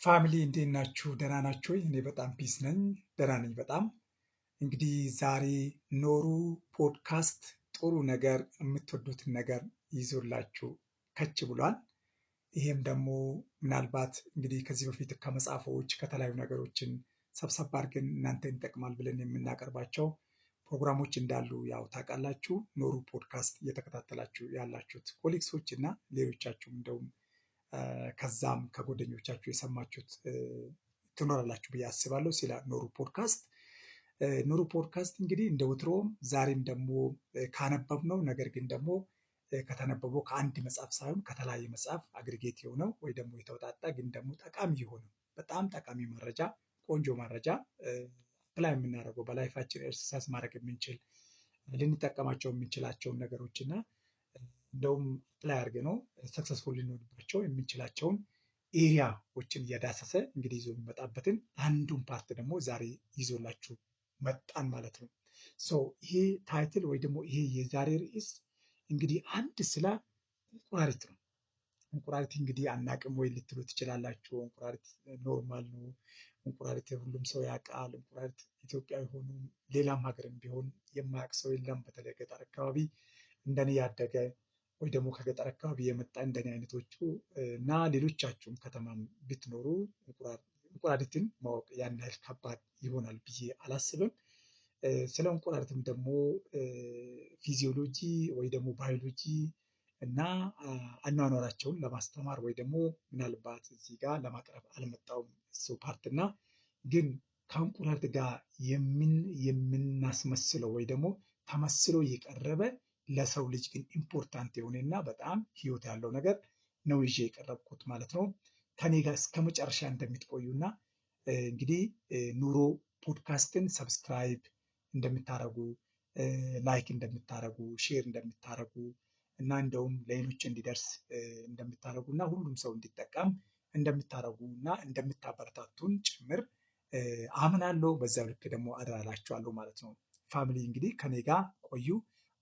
Family እንዴት ናችሁ? ደህና ናችሁ ወይ? እኔ በጣም peace ነኝ፣ ደህና ነኝ በጣም። እንግዲህ ዛሬ ኖሩ ፖድካስት ጥሩ ነገር የምትወዱትን ነገር ይዞላችሁ ከች ብሏል። ይሄም ደግሞ ምናልባት እንግዲህ ከዚህ በፊት ከመጽሐፎች ከተለያዩ ነገሮችን ሰብሰብ አድርገን እናንተን ይጠቅማል ብለን የምናቀርባቸው ፕሮግራሞች እንዳሉ ያው ታውቃላችሁ። ኖሩ ፖድካስት እየተከታተላችሁ ያላችሁት colleagues ኦች እና ሌሎቻችሁም እንደውም ከዛም ከጓደኞቻችሁ የሰማችሁት ትኖራላችሁ ብዬ አስባለሁ። ስለ ኖሩ ፖድካስት፣ ኖሩ ፖድካስት እንግዲህ እንደ ወትሮም ዛሬም ደግሞ ካነበብነው፣ ነገር ግን ደግሞ ከተነበበው ከአንድ መጽሐፍ ሳይሆን ከተለያየ መጽሐፍ aggregate የሆነው ወይ ደግሞ የተወጣጣ ግን ደግሞ ጠቃሚ የሆነው፣ በጣም ጠቃሚ መረጃ፣ ቆንጆ መረጃ፣ apply የምናደርገው፣ በ life ኣችን exercise ማድረግ የምንችል፣ ልንጠቀማቸው የምንችላቸውን ነገሮች እና እንደውም apply አድርገነው successful ልንሆንባቸው የምንችላቸውን area ዎችን እየዳሰሰ እንግዲህ ይዞ የሚመጣበትን አንዱን part ደግሞ ዛሬ ይዞላችሁ መጣን ማለት ነው። So ይሄ title ወይ ደግሞ ይሄ የዛሬ ርዕስ እንግዲህ አንድ ስለ እንቁራሪት ነው። እንቁራሪት እንግዲህ አናቅም ወይ ልትሉ ትችላላችሁ። እንቁራሪት normal ነው። እንቁራሪት ሁሉም ሰው ያውቃል። እንቁራሪት ኢትዮጵያዊ ሆኑ ሌላም ሀገርም ቢሆን የማያውቅ ሰው የለም። በተለይ ገጠር አካባቢ እንደኔ ያደገ ወይ ደግሞ ከገጠር አካባቢ የመጣ እንደኔ አይነቶቹ እና ሌሎቻችሁም ከተማም ብትኖሩ እንቁራሪትን ማወቅ ያን ያህል ከባድ ይሆናል ብዬ አላስብም። ስለ እንቁራሪትም ደግሞ physiology ወይ ደግሞ ባዮሎጂ እና አኗኗራቸውን ለማስተማር ወይ ደግሞ ምናልባት እዚህ ጋር ለማቅረብ አልመጣውም እሱ part። እና ግን ከእንቁራሪት ጋር የምናስመስለው ወይ ደግሞ ተመስሎ የቀረበ፣ ለሰው ልጅ ግን important የሆነ እና በጣም ህይወት ያለው ነገር ነው ይዤ የቀረብኩት ማለት ነው። ከኔ ጋር እስከ መጨረሻ እንደምትቆዩና እንግዲህ ኑሮ ፖድካስትን subscribe እንደምታረጉ፣ like እንደምታረጉ፣ share እንደምታረጉ እና እንደውም ለሌሎች እንዲደርስ እንደምታረጉ እና ሁሉም ሰው እንዲጠቀም እንደምታረጉ እና እንደምታበረታቱን ጭምር አምናለሁ። በዛው ልክ ደግሞ አደራ እላችኋለሁ ማለት ነው። Family፣ እንግዲህ ከኔ ጋር ቆዩ።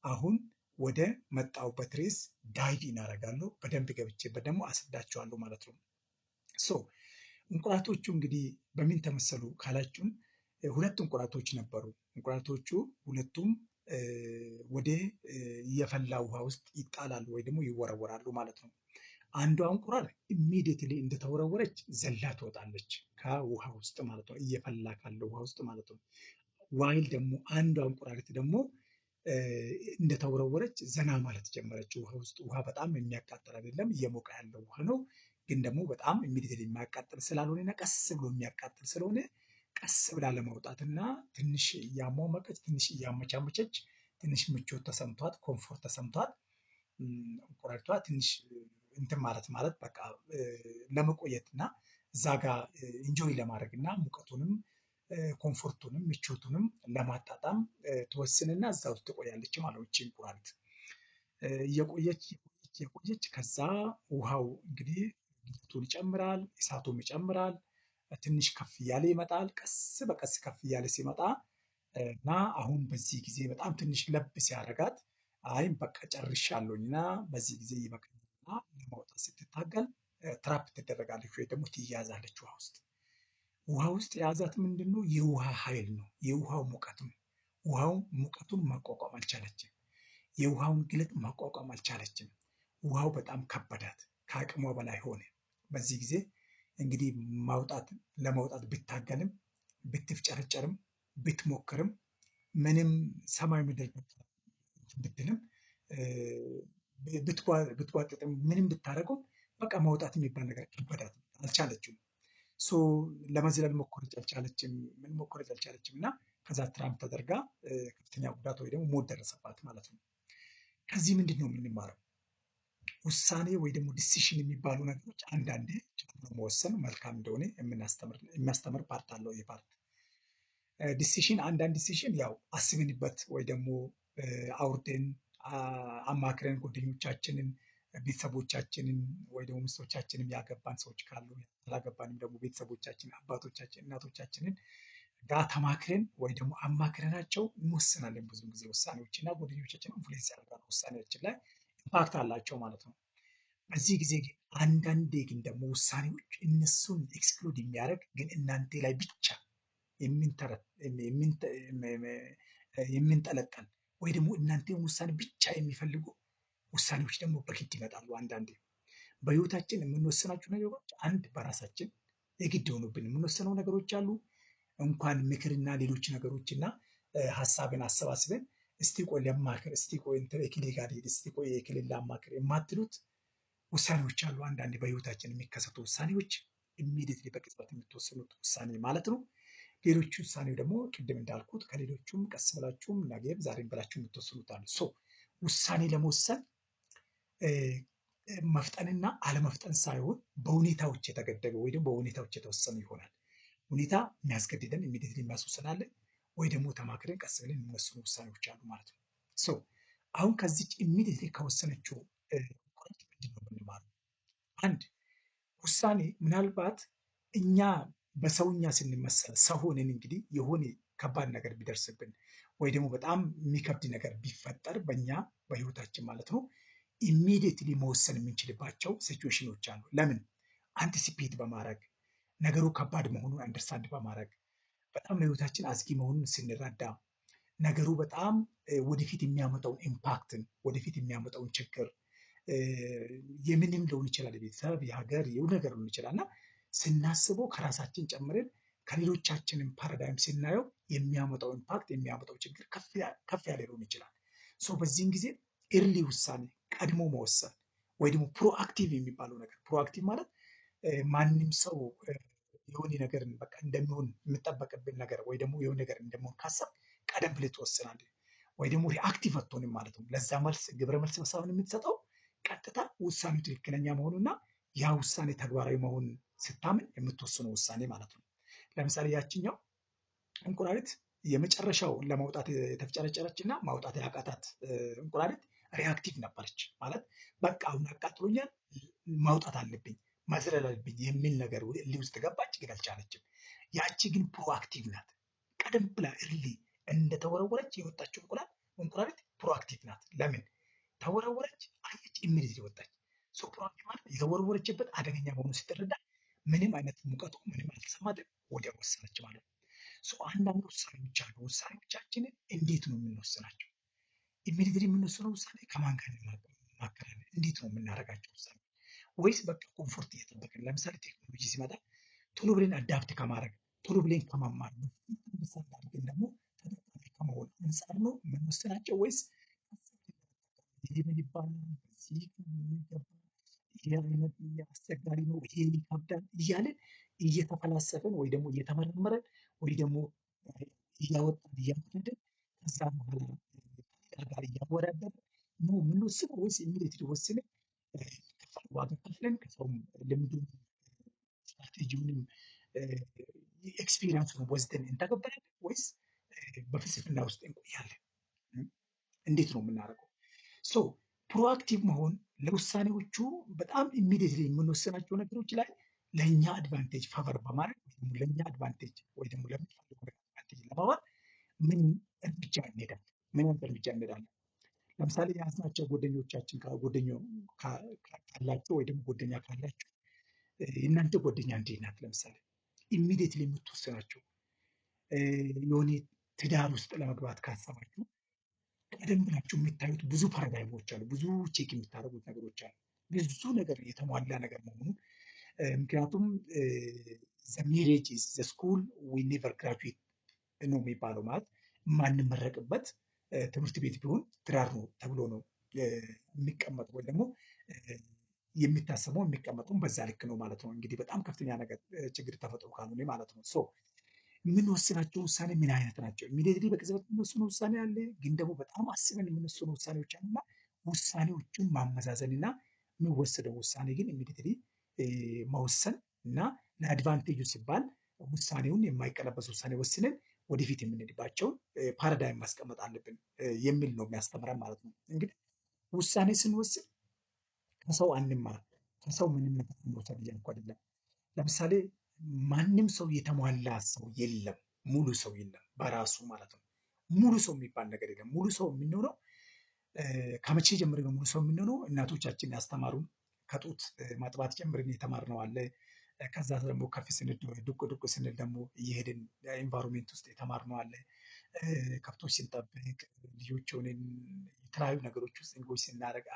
አሁን ወደ መጣሁበት ርዕስ dive እናደርጋለሁ። በደንብ ገብቼበት ደግሞ አስረዳችኋለሁ ማለት ነው። So እንቁራሪቶቹ እንግዲህ በምን ተመሰሉ ካላችሁን፣ ሁለት እንቁራሪቶች ነበሩ። እንቁራሪቶቹ ሁለቱም ወደ የፈላ ውሃ ውስጥ ይጣላሉ ወይ ደግሞ ይወረወራሉ ማለት ነው። አንዷ እንቁራሪት immediately እንደተወረወረች ዘላ ትወጣለች ከውሃ ውስጥ ማለት ነው፣ እየፈላ ካለው ውሃ ውስጥ ማለት ነው። While ደግሞ አንዷ እንቁራሪት ደግሞ እንደተወረወረች ዘና ማለት ጀመረች ውሃ ውስጥ። ውሃ በጣም የሚያቃጥል አይደለም፣ እየሞቀ ያለው ውሃ ነው። ግን ደግሞ በጣም immediately የማያቃጥል ስላልሆነና ቀስ ብሎ የሚያቃጥል ስለሆነ ቀስ ብላ ለመውጣትና ትንሽ እያሟመቀች፣ ትንሽ እያመቻመቸች፣ ትንሽ ምቾት ተሰምቷት፣ comfort ተሰምቷት እንቁራሪቷ ትንሽ እንትን ማለት በቃ ለመቆየት እና እዛ ጋር enjoy ለማድረግ እና ሙቀቱንም comfort ኡንም ምቾቱንም ለማጣጣም ትወስንና እዛ ውስጥ ትቆያለች ማለት ነው። ይቺ እንቁራሪት እየቆየች እየቆየች እየቆየች ከዛ ውሃው እንግዲህ ግለቱን ይጨምራል፣ እሳቱም ይጨምራል። ትንሽ ከፍ እያለ ይመጣል። ቀስ በቀስ ከፍ እያለ ሲመጣ እና አሁን በዚህ ጊዜ በጣም ትንሽ ለብ ሲያደርጋት አይ በቃ ጨርሻለሁኝ እና በዚህ ጊዜ ይበቃኛልና ለማውጣት ስትታገል trap ትደረጋለች ወይ ደግሞ ትያዛለች ውሃ ውስጥ። ውሃ ውስጥ የያዛት ምንድን ነው? የውሃ ኃይል ነው። የውሃው ሙቀት ነው። ውሃው ሙቀቱን መቋቋም አልቻለችም። የውሃውን ግለት መቋቋም አልቻለችም። ውሃው በጣም ከበዳት፣ ከአቅሟ በላይ ሆነ። በዚህ ጊዜ እንግዲህ ለመውጣት ብታገልም፣ ብትፍጨረጨርም፣ ብትሞክርም፣ ምንም ሰማይ ምድር ብትልም፣ ብትቧጥጥም፣ ምንም ብታደርገው በቃ መውጣት የሚባል ነገር ከበዳት፣ አልቻለችም። So ለመዝለል ሞከረች፣ አልቻለችም። ምን ሞከረች፣ አልቻለችም። እና ከዛ trap ተደርጋ ከፍተኛ ጉዳት ወይ ደግሞ ሞት ደረሰባት ማለት ነው። ከዚህ ምንድን ነው የምንማረው? ውሳኔ ወይ ደግሞ decision የሚባሉ ነገሮች አንዳንዴ ቸኩሎ መወሰን መልካም እንደሆነ የሚያስተምር part አለው። ይህ part decision፣ አንዳንድ decision ያው አስበንበት ወይ ደግሞ አውርደን፣ አማክረን ጓደኞቻችንን፣ ቤተሰቦቻችንን ወይ ደግሞ ሚስቶቻችንም፣ ያገባን ሰዎች ካሉ፣ ያላገባንም ደግሞ ቤተሰቦቻችን፣ አባቶቻችን፣ እናቶቻችንን ጋር ተማክረን ወይ ደግሞ አማክረናቸው እንወስናለን። ብዙ ጊዜ ውሳኔዎች እና ጓደኞቻችን influence ያደርጋሉ፣ ውሳኔያችን ላይ impact አላቸው ማለት ነው። በዚህ ጊዜ ግን አንዳንዴ ግን ደግሞ ውሳኔዎች እነሱን exclude የሚያደርግ ግን እናንተ ላይ ብቻ የሚንጠለጠል ወይ ደግሞ እናንተን ውሳኔ ብቻ የሚፈልጉ ውሳኔዎች ደግሞ በግድ ይመጣሉ። አንዳንዴ በህይወታችን የምንወስናቸው ነገሮች አንድ በራሳችን የግድ የሆኑብን የምንወስነው ነገሮች አሉ። እንኳን ምክርና ሌሎች ነገሮችና ሀሳብን አሰባስበን እስቲ ቆይ ለማክር፣ እስቲ ቆይ እንትን እከሌ ጋር ልሂድ፣ እስቲ ቆይ እከሌን ላማክር የማትሉት ውሳኔዎች አሉ። አንዳንዴ በህይወታችን የሚከሰቱ ውሳኔዎች immediately በቅጽበት የምትወስኑት ውሳኔ ማለት ነው። ሌሎቹ ውሳኔው ደግሞ ቅድም እንዳልኩት ከሌሎቹም ቀስ ብላችሁም ነገም ዛሬም ብላችሁ የምትወስኑት አሉ። So ውሳኔ ለመወሰን መፍጠንና አለመፍጠን ሳይሆን በሁኔታዎች የተገደበ ወይ ደግሞ በሁኔታዎች የተወሰኑ ይሆናል። ሁኔታ የሚያስገድደን immediately የሚያስወስናለን ወይ ደግሞ ተማክረን ቀስ ብለን የሚወስኑ ውሳኔዎች አሉ ማለት ነው። So አሁን ከዚች immediately ከወሰነችው እንቁራሪት ምንድን ነው የምንማረው? አንድ ውሳኔ ምናልባት እኛ በሰውኛ ስንመሰል ሰው ሆነን እንግዲህ የሆነ ከባድ ነገር ቢደርስብን ወይ ደግሞ በጣም የሚከብድ ነገር ቢፈጠር በእኛ በህይወታችን ማለት ነው፣ immediately መወሰን የምንችልባቸው situation ኖች አሉ። ለምን? Anticipate በማድረግ፣ ነገሩ ከባድ መሆኑን understand በማድረግ፣ በጣም ለህይወታችን አስጊ መሆኑን ስንረዳ፣ ነገሩ በጣም ወደፊት የሚያመጣውን impact ን፣ ወደፊት የሚያመጣውን ችግር የምንም ሊሆን ይችላል፣ የቤተሰብ፣ የሀገር፣ የሁሉ ነገር ሊሆን ይችላል እና ስናስበው ከራሳችን ጨምረን ከሌሎቻችንም paradigm ስናየው የሚያመጣው impact፣ የሚያመጣው ችግር ከፍ ያለ ሊሆን ይችላል። So በዚህን ጊዜ early ውሳኔ ቀድሞ መወሰን ወይ ደግሞ proactive የሚባለው ነገር፣ proactive ማለት ማንም ሰው የሆነ ነገርን በቃ እንደሚሆን የሚጠበቅብን ነገር ወይ ደግሞ የሆነ ነገር እንደሚሆን ካሰብ ቀደም ብለህ ትወስናለህ። ወይ ደግሞ reactive አትሆንም ማለት ነው። ለዛ መልስ ግብረ መልስ ሳይሆን የምትሰጠው ቀጥታ ውሳኔው ትክክለኛ መሆኑና ያ ውሳኔ ተግባራዊ መሆኑን ስታምን የምትወስነው ውሳኔ ማለት ነው። ለምሳሌ ያችኛው እንቁራሪት የመጨረሻው ለማውጣት የተፍጨረጨረች እና ማውጣት ያቃታት እንቁራሪት reactive ነበረች። ማለት በቃ አሁን አቃጥሎኛል፣ ማውጣት አለብኝ፣ መዝለል አለብኝ የሚል ነገር እልህ ውስጥ ገባች፣ ግን አልቻለችም። ያቺ ግን proactive ናት። ቀደም ብላ early እንደተወረወረች የወጣችው እንቁራሪት proactive ናት። ለምን ተወረወረች? አየች፣ immediately ወጣች። So proactive ማለት የተወረወረችበት አደገኛ መሆኑን ስትረዳ ምንም አይነት ሙቀቱ ምንም አልተሰማትም፣ ወዲያ ወሰነች ማለት ነው። So አንዳንድ ውሳኔዎች አሉ። ውሳኔዎቻችንን እንዴት ነው የምንወስናቸው? Immediately የምንወስነው ውሳኔ ከማን ጋር እንማከራለን? እንዴት ነው የምናደርጋቸው ውሳኔ? ወይስ በቃ comfort እየጠበቅን፣ ለምሳሌ ቴክኖሎጂ ሲመጣ ቶሎ ብለን adapt ከማድረግ፣ ቶሎ ብለን ከመማር፣ understand አድርገን ደግሞ ተጠቃሚ ከመሆን አንጻር ነው የምንወስናቸው ወይስ ይሄ ምን ይባላል፣ በዚህ ይገባ፣ ይሄ አይነት አስቸጋሪ ነው፣ ይሄ ይከብዳል እያልን እየተፈላሰፍን ወይ ደግሞ እየተመራመረን ወይ ደግሞ እያወጣን እያወረድን ከዛ በኋላ ከሌላ ጋር እያወዳደርን ነው የምንወስነው ወይስ immediately ወስነን የሚከፈል ዋጋ ከፍለን ከሰውም ልምዱን፣ ስትራቴጂውንም፣ experience ኡን ወስደን እንተገበራለን ወይስ በፍልስፍና ውስጥ እንቆያለን? እንዴት ነው የምናደርገው? So proactive መሆን ለውሳኔዎቹ በጣም immediately የምንወስናቸው ነገሮች ላይ ለእኛ advantage favor በማድረግ ወይ ደግሞ ለእኛ advantage ወይ ደግሞ ለምንፈልገው ነገር advantage ለማዋል ምን እርምጃ እንሄዳለን? ምን አይነት እርምጃ እንሄዳለን? ለምሳሌ የያዝናቸው ጓደኞቻችን ጓደኞ ካላችሁ ወይ ደግሞ ጓደኛ ካላችሁ የእናንተ ጓደኛ እንዴት ናት? ለምሳሌ immediately የምትወስናቸው፣ የሆነ ትዳር ውስጥ ለመግባት ካሰባችሁ ቀደም ብላችሁ የምታዩት ብዙ paradigm ኦች አሉ። ብዙ check የምታደርጉት ነገሮች አሉ። ብዙ ነገር የተሟላ ነገር መሆኑን፣ ምክንያቱም the marriage is the school we never graduate ነው የሚባለው። ማለት የማንመረቅበት ትምህርት ቤት ቢሆን ትዳር ነው ተብሎ ነው የሚቀመጠው ወይ ደግሞ የሚታሰበው፣ የሚቀመጠው በዛ ልክ ነው ማለት ነው። እንግዲህ በጣም ከፍተኛ ነገር ችግር ተፈጥሮ ካልሆነ ማለት ነው። So የምንወስናቸው ውሳኔ ምን አይነት ናቸው? Immediately በቅጽበት የምንወስነው ውሳኔ አለ፣ ግን ደግሞ በጣም አስበን የምንወስነው ውሳኔዎች አሉና ውሳኔዎቹን ማመዛዘን እና የሚወሰደው ውሳኔ ግን immediately መወሰን እና ለ advantage ኡ ሲባል ውሳኔውን የማይቀለበስ ውሳኔ ወስነን ወደፊት የምንሄድባቸውን paradigm ማስቀመጥ አለብን የሚል ነው የሚያስተምረን ማለት ነው። እንግዲህ ውሳኔ ስንወስን ከሰው አንማር፣ ከሰው ምንም ነገር እንውሰድ እያልኩ አይደለም። ለምሳሌ ማንም ሰው የተሟላ ሰው የለም፣ ሙሉ ሰው የለም በራሱ ማለት ነው። ሙሉ ሰው የሚባል ነገር የለም። ሙሉ ሰው የምንሆነው ከመቼ ጀምሮ ነው ሙሉ ሰው የምንሆነው? እናቶቻችን ያስተማሩን ከጡት ማጥባት ጀምረን የተማርነው አለ። ከዛ ደግሞ ከፍ ስንል ዱቅ ዱቅ ስንል ደግሞ እየሄድን environment ውስጥ የተማርነው አለ። ከብቶች ስንጠብቅ፣ ልጆች ሆነን የተለያዩ ነገሮች ውስጥ እንጎች ስናደርግ፣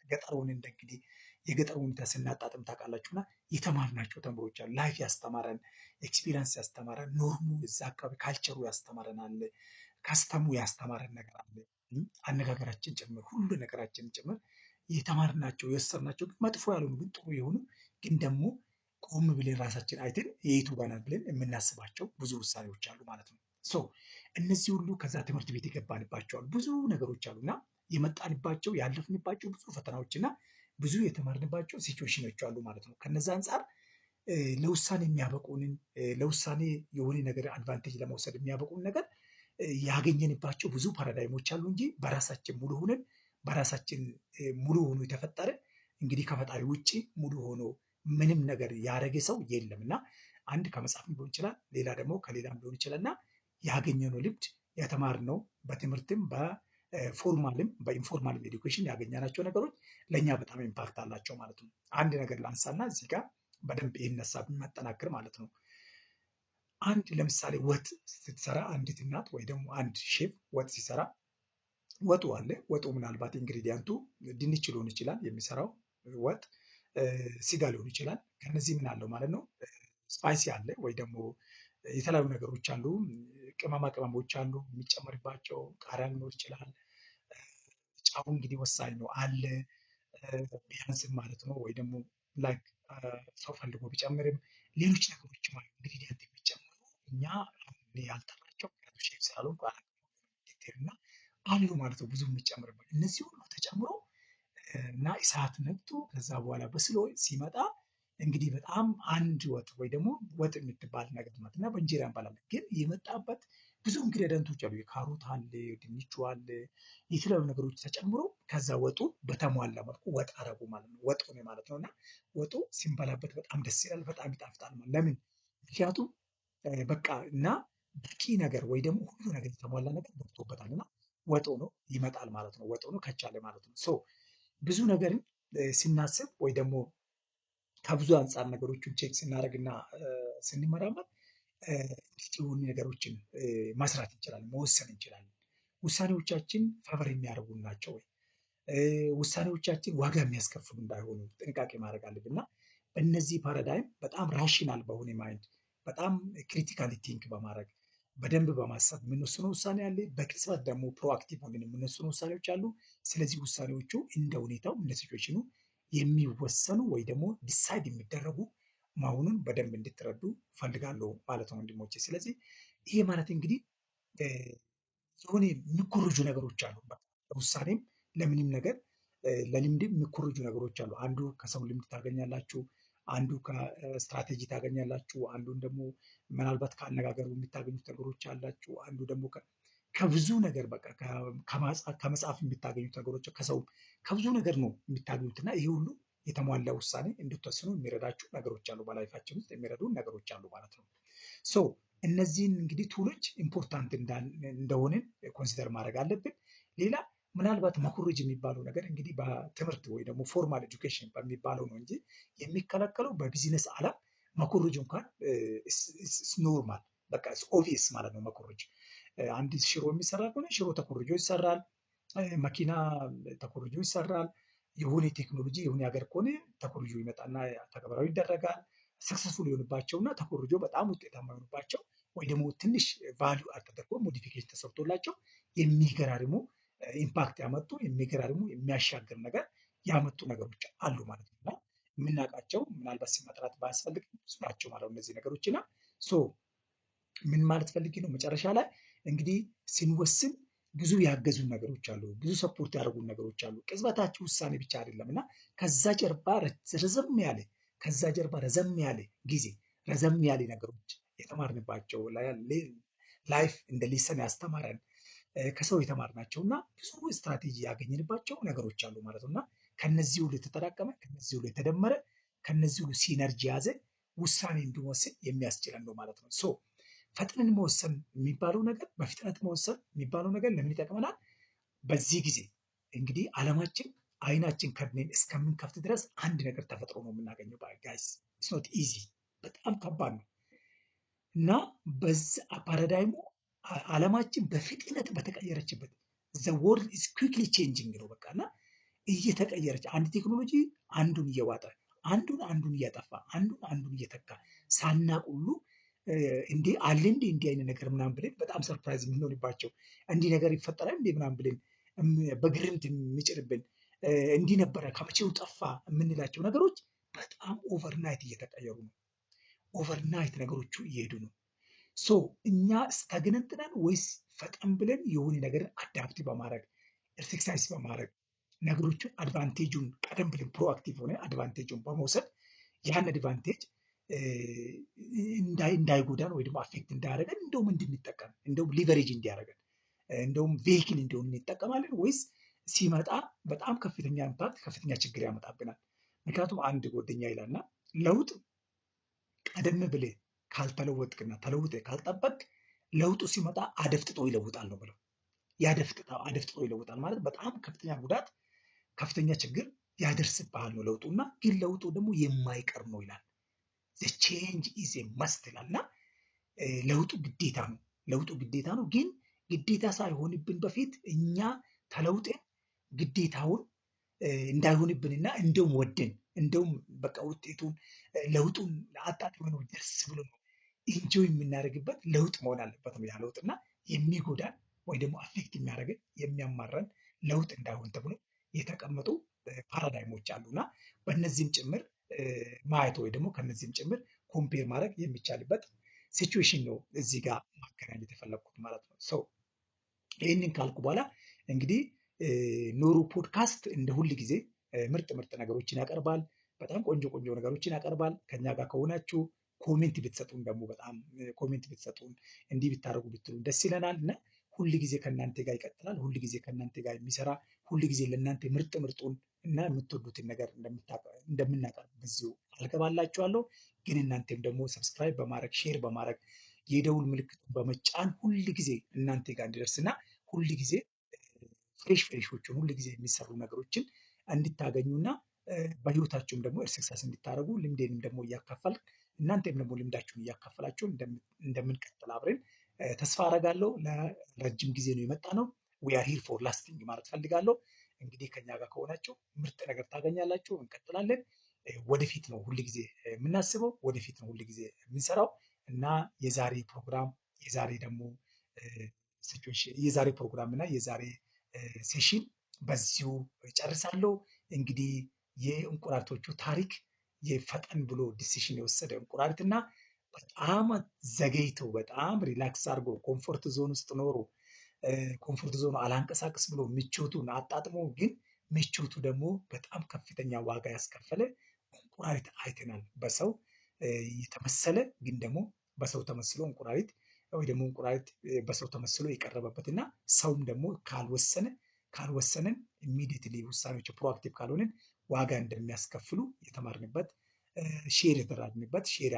ገጠር ሆነን እንግዲህ የገጠር ሁኔታ ስናጣጥም ታውቃላችሁ። እና የተማርናቸው ተምሮች አሉ። Life ያስተማረን፣ experience ያስተማረን፣ norm ኡ እዛ አካባቢ culture ኡ ያስተማረን አለ። Custom ኡ ያስተማረን ነገር አለ። አነጋገራችን ጭምር፣ ሁሉ ነገራችን ጭምር የተማርናቸው፣ የወሰድናቸው፣ ግን መጥፎ ያልሆኑ ግን ጥሩ የሆኑ፣ ግን ደግሞ ቆም ብለን ራሳችን አይተን የቱ ጋር ነን ብለን የምናስባቸው ብዙ ውሳኔዎች አሉ ማለት ነው። So እነዚህ ሁሉ ከዛ ትምህርት ቤት የገባንባቸው አሉ፣ ብዙ ነገሮች አሉ። እና የመጣንባቸው፣ ያለፍንባቸው ብዙ ፈተናዎች እና ብዙ የተማርንባቸው ሲቹዌሽኖች አሉ ማለት ነው። ከነዛ አንጻር ለውሳኔ የሚያበቁንን፣ ለውሳኔ የሆነ ነገር advantage ለመውሰድ የሚያበቁን ነገር ያገኘንባቸው ብዙ paradigm ኦች አሉ እንጂ በራሳችን ሙሉ ሆነን፣ በራሳችን ሙሉ ሆኖ የተፈጠረ፣ እንግዲህ ከፈጣሪ ውጭ ሙሉ ሆኖ ምንም ነገር ያደረገ ሰው የለም። እና አንድ ከመጽሐፍም ሊሆን ይችላል፣ ሌላ ደግሞ ከሌላም ሊሆን ይችላል። እና ያገኘነው ልምድ፣ የተማርነው በትምህርትም በፎርማልም በኢንፎርማልም ኤዱኬሽን ያገኘናቸው ነገሮች ለእኛ በጣም impact አላቸው ማለት ነው። አንድ ነገር ላንሳና እዚህ ጋር በደንብ ይህን ሀሳብ የሚያጠናክር ማለት ነው። አንድ ለምሳሌ ወጥ ስትሰራ አንዲት እናት ወይ ደግሞ አንድ ሼፍ ወጥ ሲሰራ ወጡ አለ። ወጡ ምናልባት ingredient ኡ ድንች ሊሆን ይችላል፣ የሚሰራው ወጥ ስጋ ሊሆን ይችላል። ከነዚህ ምን አለው ማለት ነው? Spicy አለ ወይ ደግሞ የተለያዩ ነገሮች አሉ። ቅመማ ቅመሞች አሉ የሚጨመርባቸው፣ ቃሪያ ሊኖር ይችላል። ጨው እንግዲህ ወሳኝ ነው አለ፣ ቢያንስም ማለት ነው። ወይ ደግሞ like ሰው ፈልጎ ቢጨምርም ሌሎች ነገሮችም አሉ ingredient የሚጨምሩ፣ እኛ አሁን እኔ ያልጠራቸው፣ ምክንያቱም ሼፍ ስላልሆንኩ አላውቅም detail። እና አሉ ማለት ነው ብዙ የሚጨምርበት። እነዚህ ሁሉ ተጨምሮ እና እሳት ነክቶ ከዛ በኋላ በስሎ ሲመጣ እንግዲህ በጣም አንድ ወጥ ወይ ደግሞ ወጥ የምትባል ነገር ናት እና በእንጀራ እንበላለን። ግን የመጣበት ብዙ ingredient ኦች አሉ። የካሮት አለ፣ ድንቹ አለ፣ የተለያዩ ነገሮች ተጨምሮ ከዛ ወጡ በተሟላ መልኩ ወጥ አረጉ ማለት ነው። ወጥ ሆነ ማለት ነው። እና ወጡ ሲንበላበት በጣም ደስ ይላል፣ በጣም ይጣፍጣል ማለት። ለምን? ምክንያቱም በቃ እና በቂ ነገር ወይ ደግሞ ሁሉ ነገር የተሟላ ነገር ገብቶበታል እና ወጥ ሆኖ ይመጣል ማለት ነው። ወጥ ሆኖ ከቻለ ማለት ነው። So ብዙ ነገርን ስናስብ ወይ ደግሞ ከብዙ አንጻር ነገሮችን check ስናደርግና ስንመራመር እንዴት የሆኑ ነገሮችን መስራት እንችላለን፣ መወሰን እንችላለን። ውሳኔዎቻችን favor የሚያደርጉን ናቸው ወይ? ውሳኔዎቻችን ዋጋ የሚያስከፍሉ እንዳይሆኑ ጥንቃቄ ማድረግ አለብን። እና በእነዚህ paradigm በጣም rational በሆነ mind፣ በጣም critically think በማድረግ፣ በደንብ በማሰብ የምንወስነው ውሳኔ አለ። በቅጽበት ደግሞ proactive ሆነን የምንወስነው ውሳኔዎች አሉ። ስለዚህ ውሳኔዎቹ እንደ ሁኔታው፣ እንደ situation ኑ የሚወሰኑ ወይ ደግሞ decide የሚደረጉ መሆኑን በደንብ እንድትረዱ ፈልጋለሁ ማለት ነው ወንድሞቼ። ስለዚህ ይሄ ማለት እንግዲህ የሆነ የሚኮረጁ ነገሮች አሉ። በቃ ለውሳኔም ለምንም ነገር ለልምድም የሚኮረጁ ነገሮች አሉ። አንዱ ከሰው ልምድ ታገኛላችሁ፣ አንዱ ከስትራቴጂ ታገኛላችሁ፣ አንዱን ደግሞ ምናልባት ከአነጋገሩ የምታገኙት ነገሮች አላችሁ፣ አንዱ ደግሞ ከብዙ ነገር፣ በቃ ከመጽሐፍ የምታገኙት ነገሮች፣ ከሰው፣ ከብዙ ነገር ነው የምታገኙት። እና ይሄ ሁሉ የተሟላ ውሳኔ እንድትወስኑ የሚረዳችሁ ነገሮች አሉ፣ በ life ኣችን ውስጥ የሚረዱ ነገሮች አሉ ማለት ነው። So እነዚህን እንግዲህ tool ኦች important እንደሆንን consider ማድረግ አለብን። ሌላ ምናልባት መኮረጅ የሚባለው ነገር እንግዲህ በትምህርት ወይ ደግሞ formal education በሚባለው ነው እንጂ የሚከለከለው፣ በቢዝነስ ዓለም መኮረጅ እንኳን normal፣ በቃ obvious ማለት ነው። መኮረጅ አንድ ሽሮ የሚሰራ ከሆነ ሽሮ ተኮርጆ ይሰራል። መኪና ተኮርጆ ይሰራል። የሆነ ቴክኖሎጂ የሆነ ሀገር ከሆነ ተኮርጆ ይመጣና ተግባራዊ ይደረጋል። Successful የሆኑባቸው እና ተኮርጆ በጣም ውጤታማ የሆኑባቸው ወይ ደግሞ ትንሽ value add ተደርጎ modification ተሰርቶላቸው የሚገራርሙ impact ያመጡ፣ የሚገራርሙ የሚያሻግር ነገር ያመጡ ነገሮች አሉ ማለት ነው። እና የምናውቃቸው ምናልባት ስም መጥራት ባያስፈልግም ብዙ ናቸው ማለት ነው እነዚህ ነገሮች። እና so ምን ማለት ፈልጌ ነው? መጨረሻ ላይ እንግዲህ ስንወስን ብዙ ያገዙን ነገሮች አሉ፣ ብዙ support ያደረጉን ነገሮች አሉ። ቅጽበታችን ውሳኔ ብቻ አይደለም እና ከዛ ጀርባ ረዘም ያለ ጊዜ፣ ረዘም ያለ ነገሮች የተማርንባቸው፣ life እንደ lesson ያስተማረን፣ ከሰው የተማርናቸው እና ብዙ ስትራቴጂ ያገኘንባቸው ነገሮች አሉ ማለት ነው። እና ከነዚህ ሁሉ የተጠራቀመ፣ ከነዚህ ሁሉ የተደመረ፣ ከነዚህ ሁሉ synergy የያዘ ውሳኔ እንድንወስን የሚያስችለን ነው ማለት ነው። So ፈጥነን መወሰን የሚባለው ነገር፣ በፍጥነት መወሰን የሚባለው ነገር ለምን ይጠቅመናል? በዚህ ጊዜ እንግዲህ ዓለማችን አይናችን ከድነን እስከምንከፍት ድረስ አንድ ነገር ተፈጥሮ ነው የምናገኘው። Guys, it's not easy፣ በጣም ከባድ ነው። እና በዛ paradigm ኡ ዓለማችን በፍጥነት በተቀየረችበት፣ the world is quickly changing ነው በቃ። እና እየተቀየረች፣ አንድ ቴክኖሎጂ አንዱን እየዋጠ፣ አንዱን አንዱን እያጠፋ፣ አንዱን አንዱን እየተካ፣ ሳናቅ ሁሉ እንዴ አለ እንዴ እንዲህ አይነት ነገር ምናምን ብለን በጣም surprise የምንሆንባቸው፣ እንዲህ ነገር ይፈጠራል እንዴ ምናምን ብለን በግርምት የሚጭርብን፣ እንዲህ ነበረ ከመቼው ጠፋ የምንላቸው ነገሮች በጣም overnight እየተቀየሩ ነው። Overnight ነገሮቹ እየሄዱ ነው። So እኛ stagnant ነን ወይስ ፈጠን ብለን የሆነ ነገርን adapt በማድረግ፣ exercise በማድረግ፣ ነገሮቹን advantage ኡን ቀደም ብለን proactive ሆነ advantage ኡን በመውሰድ ያን advantage እንዳይጎዳን ወይ ደግሞ affect እንዳያደርገን፣ እንደውም እንድንጠቀም፣ እንደውም leverage እንዲያደርገን፣ እንደውም vehicle እንዲሆን እንጠቀማለን ወይስ ሲመጣ በጣም ከፍተኛ impact፣ ከፍተኛ ችግር ያመጣብናል? ምክንያቱም አንድ ጓደኛ ይላልና ለውጥ ቀደም ብለህ ካልተለወጥክና ተለውጠህ ካልጠበቅክ ለውጡ ሲመጣ አደፍጥጦ ይለውጣል ነው ብለው። ያደፍጥጣ አደፍጥጦ ይለውጣል ማለት በጣም ከፍተኛ ጉዳት፣ ከፍተኛ ችግር ያደርስብሃል ነው ለውጡና ግን ለውጡ ደግሞ የማይቀር ነው ይላል። The change is a must ይላል። እና ለውጡ ግዴታ ነው። ለውጡ ግዴታ ነው። ግን ግዴታ ሳይሆንብን በፊት እኛ ተለውጠን ግዴታውን እንዳይሆንብንና እንደውም ወደን፣ እንደውም በቃ ውጤቱን ለውጡን አጣጥመን ነው ደስ ብሎ ነው enjoy የምናደርግበት ለውጥ መሆን አለበት ነው። ያ ለውጥና የሚጎዳን ወይ ደግሞ affect የሚያደርገን፣ የሚያማረን ለውጥ እንዳይሆን ተብሎ የተቀመጡ paradigm ኦች አሉና በእነዚህም ጭምር ማየት ወይ ደግሞ ከነዚህም ጭምር compare ማድረግ የሚቻልበት situation ነው እዚህ ጋር ማገናኘት የፈለግኩት ማለት ነው። So ይህንን ካልኩ በኋላ እንግዲህ ኖሩ ፖድካስት እንደ ሁል ጊዜ ምርጥ ምርጥ ነገሮችን ያቀርባል። በጣም ቆንጆ ቆንጆ ነገሮችን ያቀርባል። ከኛ ጋር ከሆናችሁ comment ብትሰጡን ደግሞ በጣም comment ብትሰጡን፣ እንዲህ ብታደርጉ ብትሉን ደስ ይለናል። እና ሁል ጊዜ ከእናንተ ጋር ይቀጥላል። ሁል ጊዜ ከእናንተ ጋር የሚሰራ፣ ሁል ጊዜ ለእናንተ ምርጥ ምርጡን እና የምትወዱትን ነገር እንደምናቀርብ በዚሁ ቃል እገባላችኋለሁ። ግን እናንተም ደግሞ subscribe በማድረግ፣ share በማድረግ፣ የደውል ምልክቱን በመጫን ሁል ጊዜ እናንተ ጋር እንዲደርስና ሁል ጊዜ fresh fresh ኦችን፣ ሁል ጊዜ የሚሰሩ ነገሮችን እንድታገኙና በህይወታችሁም ደግሞ success እንድታደርጉ ልምዴንም ደግሞ እያካፈልኩ እናንተም ደግሞ ልምዳችሁን እያካፈላችሁ እንደምንቀጥል አብረን ተስፋ አደርጋለሁ። ለረጅም ጊዜ ነው የመጣነው። We are here for lasting ማለት ፈልጋለሁ። እንግዲህ ከኛ ጋር ከሆናችሁ ምርጥ ነገር ታገኛላችሁ። እንቀጥላለን። ወደፊት ነው ሁል ጊዜ የምናስበው፣ ወደፊት ነው ሁል ጊዜ የምንሰራው። እና የዛሬ ፕሮግራም፣ የዛሬ ደግሞ situation፣ የዛሬ ፕሮግራም እና የዛሬ session በዚሁ ጨርሳለሁ። እንግዲህ የእንቁራሪቶቹ ታሪክ፣ የፈጠን ብሎ decision የወሰደ እንቁራሪት እና በጣም ዘገይቶ፣ በጣም relax አድርጎ comfort zone ውስጥ ኖሮ፣ comfort zone ኡ አላንቀሳቅስ ብሎ ምቾቱን አጣጥሞ ግን ምቾቱ ደግሞ በጣም ከፍተኛ ዋጋ ያስከፈለ እንቁራሪት አይተናል። በሰው የተመሰለ ግን ደግሞ በሰው ተመስሎ እንቁራሪት ወይ ደግሞ እንቁራሪት በሰው ተመስሎ የቀረበበት እና ሰውም ደግሞ ካልወሰንን፣ immediately ውሳኔዎች proactive ካልሆንን ዋጋ እንደሚያስከፍሉ የተማርንበት፣ share የተደራረግንበት፣ share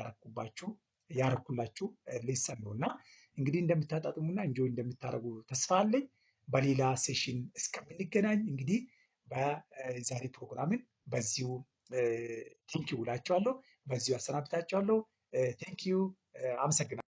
ያረኩላችሁ lesson ነው። እና እንግዲህ እንደምታጣጥሙና enjoy እንደምታደርጉ ተስፋ አለኝ። በሌላ session እስከምንገናኝ እንግዲህ በዛሬ ፕሮግራምን በዚሁ thank you እላችኋለሁ። በዚሁ አሰናብታችኋለሁ። Thank you፣ አመሰግናለሁ።